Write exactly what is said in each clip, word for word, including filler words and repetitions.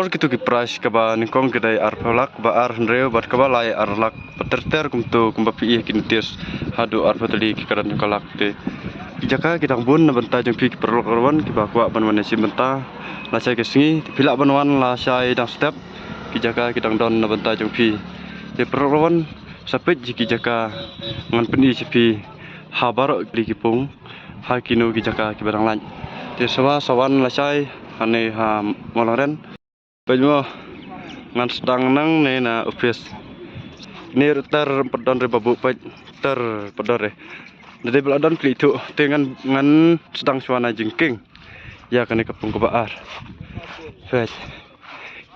Por kitu ki prize, kaba nyngkong ki dei arphew lak, kaba ar hynriew, bad kaba lai ar lak. Bad ter ter kumtu, kumba phi ïohi ki notice, haduh arphew tylli ki kren ka lak te. Ki jaka ki dang bun na bynta jong phi ki paralok ruh wan, kiba kwah ban wan ïashim bynta. Lashai ka sngi, te phi lah ban wan lashai dang step. Ki jaka ki dang don na bynta jong phi. Te paralok ruh wan, sa peit ïa ki jaka ngan pyni sha phi ha baroh ki pung, ha kino ki jaka kiba dang lait. Te sa wan, sa wan lashai hangne ha Mawlangren. Peit mo, ngan sdang nangne na office. Ni ruh ter pat don re babu, peit, ter pat don re. Da dei ba la don phi ithuh, te ngan, ngan sdang shuwa na jingkieng ïa kane ka pung kaba ar. Peit.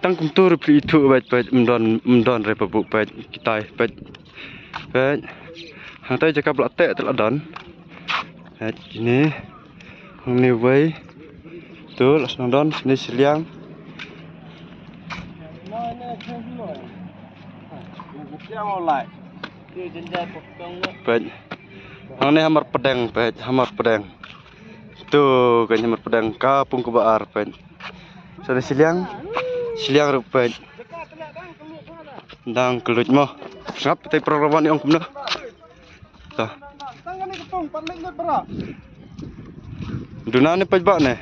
Tang kumtu ruh phi ithuh, peit, peit, ym don, ym don re babu, peit, kitai, peit. Peit. Hangtai jaka ba la teh te la don. Peit, kine. Hangne wei. Tu la sdang don, shane shiliang. Peit. Hangne hamar pdeng, peit, hamar pdeng. Tu, ka hamar pdeng, ka pung kaba ar, peit. Shane shiliang, shiliang ruh, peit. Dang kylluid mo. Sngap te paralok ruh wan ïa ong kumno. Ta. Duna ne peit ba ne?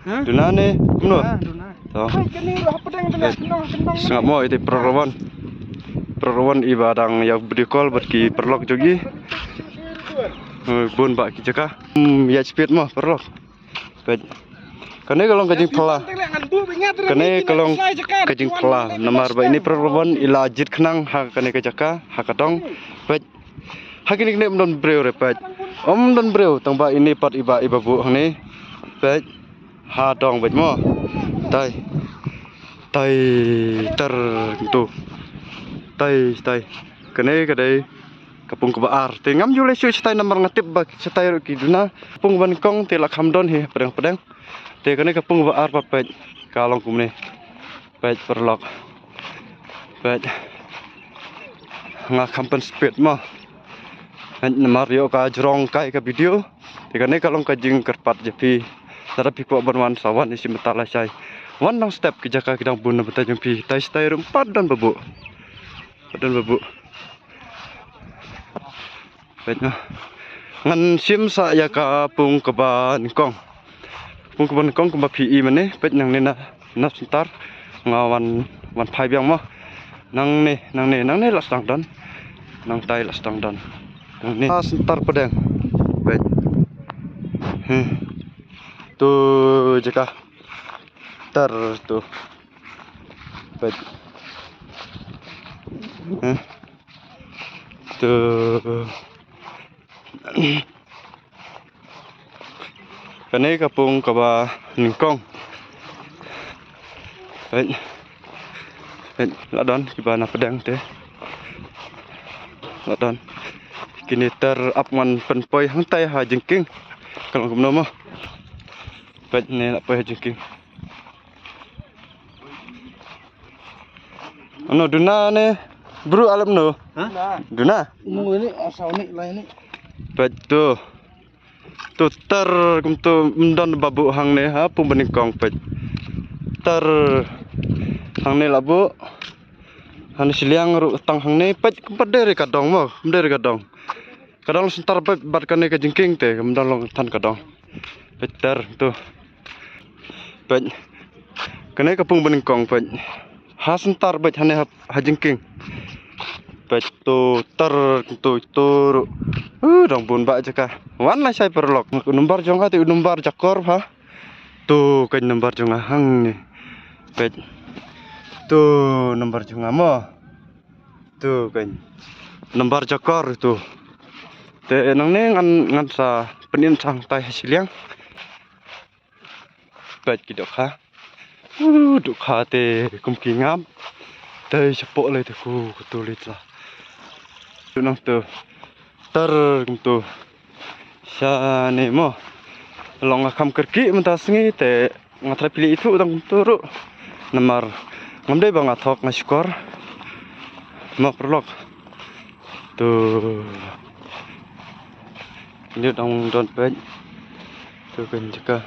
Ha? Duna ne kumno? Ah, duna. Ta. Sngap mo, ite paralok ruh wan. Paralok ruh wan, i ba dang ïa video call bad ki paralok jong i. Eh, bun ba ki jaka. Hmm, ïa speed mo paralok. Peit. Kane ka long ka jingphylla. Kane ka long ka jingphylla. Namar ba ine paralok ruh wan i la jied khnang ha kane ka jaka, ha ka dong. Peit. Ha kine kine ym don briew re, peit. Ym don briew, tang ba ine pat i ba, i babu hangne. Peit. Ha dong, peit mo. Tai. Tai ter tu. Tai, tai. Kane ka dei ka pung kaba ar. Te ngam ju leh shuh shatai namar nga tip ba shatai ruh ki duna. Pung ba nyngkong te la kham don hi pdeng pdeng. Te kane ka pung ba ar pat, peit, ka long kumne. Peit paralok. Peit. Nga kham pynspeed mo. Peit namar ïoh ka jrong kai ka video. Te kane ka long ka jingkyrpad jong phi. Lada phi kwah ban wan sa wan ïashim bynta lashai. Wan dang step, ki jaka ki dang bun na bynta jong phi. Tai shatai ruh pat don babu. Pat don babu. Peit noh. Ngan shim sa ïa ka pung kaba nyngkong. Pung kaba nyngkong kumba phi i mynne, peit nangne na, na center. Nga wan, wan phai biang mo. Nangne, nangne, nangne la sdang don. Nangtai la sdang don. Nangne. Na center pdeng. Peit. Hmm. Tu jaka. Ter tu. Peit. Hmm. Tu. Kane ka pung kaba nyngkong. Peit. Peit, la don kiba na pdeng te. La don. Kine ter ap ngan pynpoi hangtai ha jingkieng. Ka long kumno mo. Peit ne la poi ha jingkieng. Ano duna ne bru alap no. Ha? Duna. Mo ini asal ni lai ni. Peit tu. Tu ter kumtu ym don babu hangne ha pung ba nyngkong peit. Ter hangne la bu. Hangne shiliang ruh tang hangne peit kumba dei re ka dong mo, kumba dei re ka dong. Ka dong center bad, bad kane ka jingkieng te, ym don long than ka dong. Peit ter tu. Peit. Kane ka pung ba nyngkong peit. Ha center peit hangne ha, ha jingkieng. Peit tu ter tu tu ruh. Uh, dang bun ba jaka. Wan lashai paralok. U nombar jong nga te u nombar jakor ha. Tu ka nombar jong nga hangne. Peit. Tu nombar jong nga mo. Tu kan. Nombar jakor tu. Te nangne ngan, ngan sa pynim sangtai ha shiliang. Peit ki dohkha. Uh, dohkha te kum ki ngam. Te shapoh le te ku, ku tu le tla. Tu nang tu. Ter kumtu. Shane mo. Long nga kham kyrkieh mynta sngi te nga trai pili ithuh dang kumtu ruh. Namar ngam dei ba nga thok nga shukor. Mo paralok. Tu. Ini dang don peit. Tu kan jaka.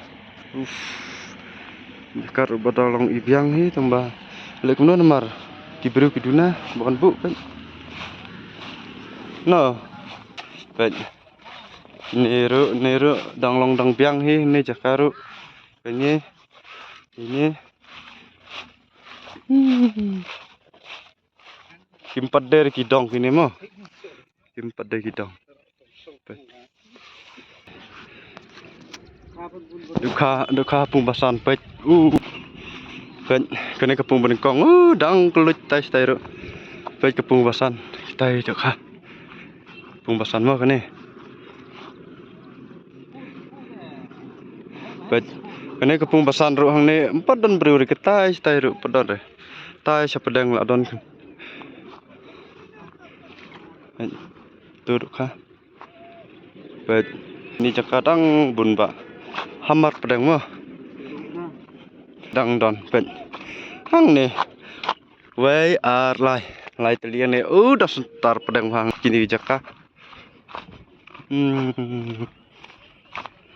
Uf. Kar ba dang long i biang hi tang ba leh kumno namar ki briew ki duna ba kan buh peit. No. Peit. Ni ruh, ni ruh dang long dang biang hi ni jaka ruh. Peit ni. Ini. Hmm. Kim pat der ki dong kine mo. Kim pat der ki dong. Peit. Dukha, dukha pung basan peit. Uh. Peit, kane ka pung banyngkong. Uh, dang kylluid tai tai ruh. Peit ka pung basan. Tai dukha. Pung basan mo kane. Peit, kane ka pung basan ruh hangne. Em pat don briew re, ka tai tai ruh pat don re. Tai sha pdeng la don. Peit, tu dukha. Peit, ni jaka dang bun ba. Hamar pdeng mo. Dang don, peit. Hangne. Wei ar lai. Lai tylli ne. U da sentar pdeng hang kine jaka. Hmm.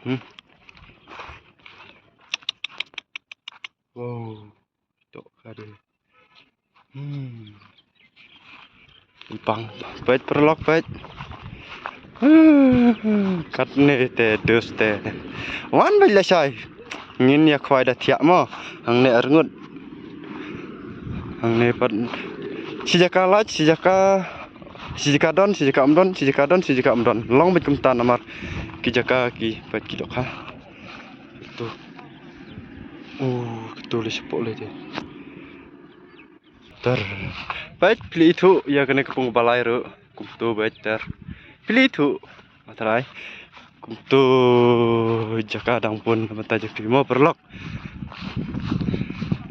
Hmm. Wow. Tok kade. Hmm. Pang. Peit paralok peit. Katne te dus te. Wan beit lashai. Ngin ïa khwai da thiah mo. Hangne arngut. Hangne pat. Shi jaka lait, shi jaka, shi jaka don, shi jaka em don, shi jaka don, shi jaka em don. Long beit kumta namar ki jaka ki peit ki dok ha. Tu. Uh, tu le shapoh le te. Ter. Peit phi la ithuh ïa kane ka pung ba lai ruh. Kumtu peit ter. Phi la ithuh. Matrai. Kumtu jaka dang bun mynta jaka mo paralok.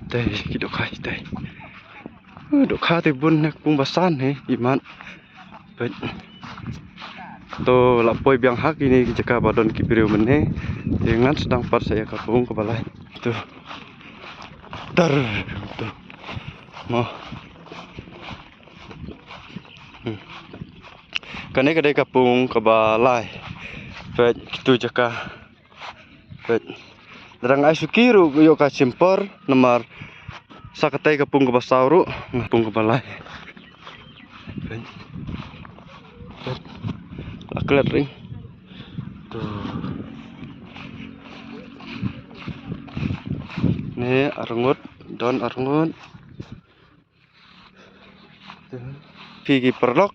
Te ki dok ha te. Uh, dok ha te bun ne ka pung basan he imat. Peit. To la poi biang ha kine ki jaka ba don ki briew mynne. Te ngan sdang pat sa ïa ka pung kaba lai. To. Ter. To. Mo. Hmm. Kane ka dei ka pung kaba lai. Peit kitu jaka. Peit. Lada nga ai suki ruh ïoh ka shim por namar sa katei ka pung kaba saw ruh, nga pung kaba lai. Peit. Peit. La klet ring. Tu. Ni arngut, don arngut. Phi ki paralok.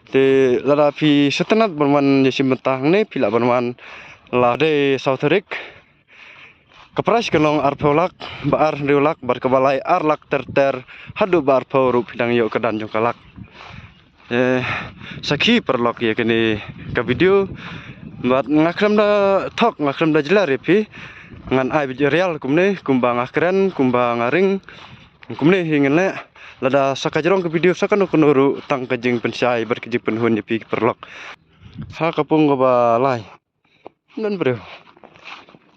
Te lada phi sngewtynnat ban wan ïa shim bynta hangne phi lah ban wan la dei saw tarik. Ka prize kan long arphew lak, ba ar hynriew lak, bad kaba lai ar lak ter ter, haduh ba arphew ruh phi dang ïoh ka dan jong ka lak. Eh, sakhi paralok ïa kane ka video. Bad nga khlem da thok, nga khlem da jler ïa phi. Ngan ai video real kumne, kumba nga kren, kumba nga ring. Kumne hi ngin leh, lada sa ka jrong ka video sa kano kano ruh tang ka jingpynshai bad ka jingpynhun ïa phi ki paralok. Ha ka pung kaba lai. Don briew.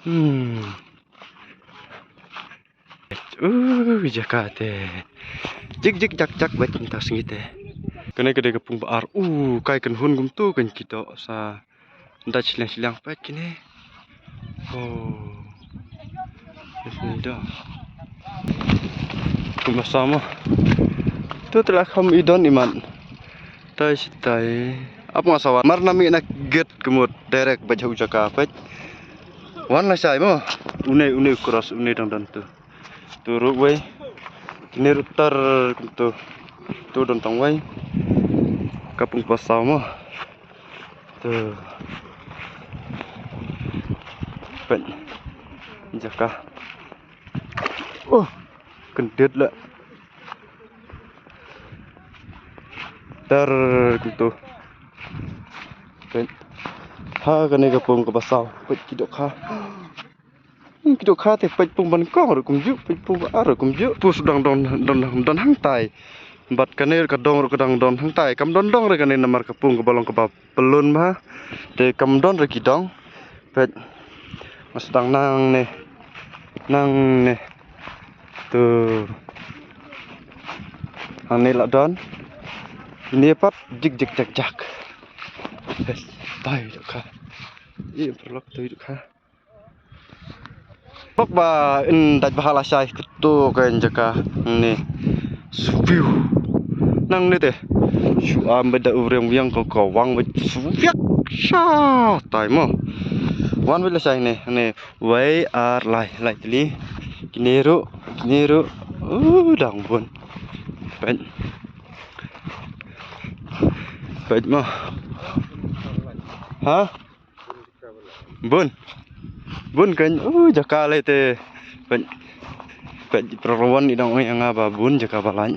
Hmm. Uh, jaka te. Jik jik jak jak bad mynta sngi te. Kane ka dei ka pung ba ar. Uh, kai kan hun kumtu kan kito sa. Nda shiliang shiliang peit kine. Oh. Ni do. Kumba sama. Tu telah kham idon iman. Tai sitai. Apa nga sawa? Mar nami na get kemut direct bad jaka peit. Wan la sai mo. Une une cross une dang dan tu. Tu ruh wei. Kine ruh tar tu. Tu don tang wei. Ka pung ba saw mo. Tu. Peit. Jaka. Oh, kyndit la. Ter kumtu. Peit. Ha kane ka pung kaba saw. Peit ki dok ha. Hmm, ki dok ha te peit pung banyngkong ruh kumjuh, peit pung ba ar ruh kumjuh. Pus dang don, don, don hangtai. Bad kane ka dong ruh ka dang don hangtai. Kam don dong re kane namar ka pung kaba long kaba pyllun bha. Te kam don re ki dong. Peit. Nga sdang nangne. Nangne. Tu. Hangne la don. Ine pat jik jik jak jak. Peit. Tai dok ha. Ïa paralok tu dok ha. Pok ba in dait bha lashai, kato ka jaka ne. Swiu. Nangne te. Shu am ba da u riang biang ko ko wang ba swiak sha tai mo. Wan ba lashai ne, ne. Wei ar lai, lai tylli. Kine ruh, kine ruh. U dang bun. Peit. Peit mo. Ha? Bun. Bun kan. U jaka lai te. Peit. Peit, para wan i dang oi anga ba bun jaka ba lai.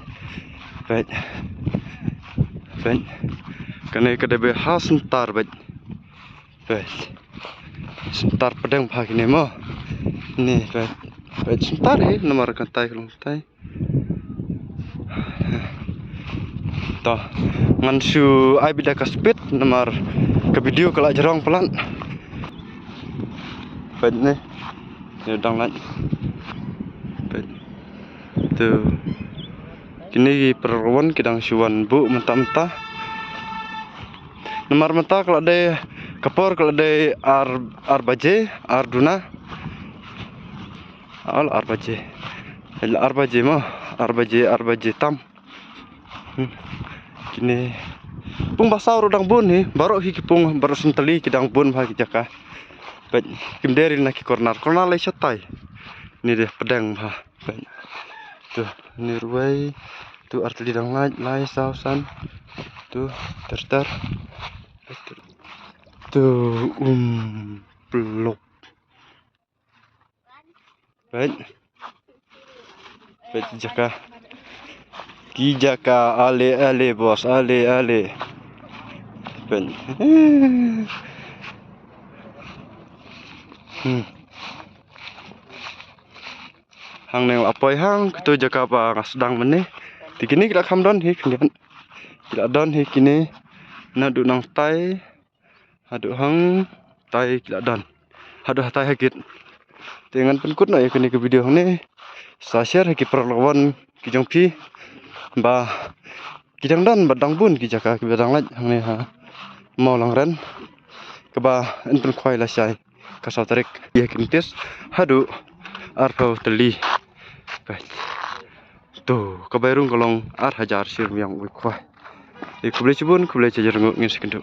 Peit. Peit. Kane ka dei ba ha center, peit. Peit. Center pdeng bha kine mo. Ni, peit. Peit center hi, namar kan tai ka long tai. To, ngan shu ai bit da ka speed namar ka video ka la jrong palat. Peit ne. Ni dang lait. Peit. To. Kine ki para wan ki dang shu wan buh mynta mynta. Namar mynta ka la dei ka por ka la dei ar, ar baje, ar duna. Al ar baje. Al ar baje mo, ar baje, ar baje tam. Hmm. Kine. Pung ba saw ruh dang bun hi, baroh hi ki pung, baroh senteli ki dang bun bha ki jaka. Peit, kim dei ril na ki corner, corner lai shatai. Ni dei pdeng bha. Peit. Tu, ni ruwei. Tu arteli dang lai, lai saw san. Tu, ter ter. Tu, um, plop. Peit. Peit jaka. Ki jaka ale ale boss, ale ale. Peit. Hmm. Hangne nga la poi hang kito jaka ba nga sdang mynne. Te kine ki la kham don hi kine. Ki la don hi kine. Naduh nangtai. Haduh hangtai ki la don. Haduh hatai ha git. Te ngan pynkut noh ïa kane ka video hangne. Sa share ha ki paralok wan ki jong phi. Ba ki dang don bad dang bun ki jaka kiba dang lait hangne ha Mawlangren. Kaba yn pynkhwai lashai ka saw tarik ïa ki notice haduh arphew tylli. Ka, to, ka bai rung ka long ar hajar shi ryngwiang uwei khwai. Te khublei shibun, khublei shibun, ngin sa ïakynduh.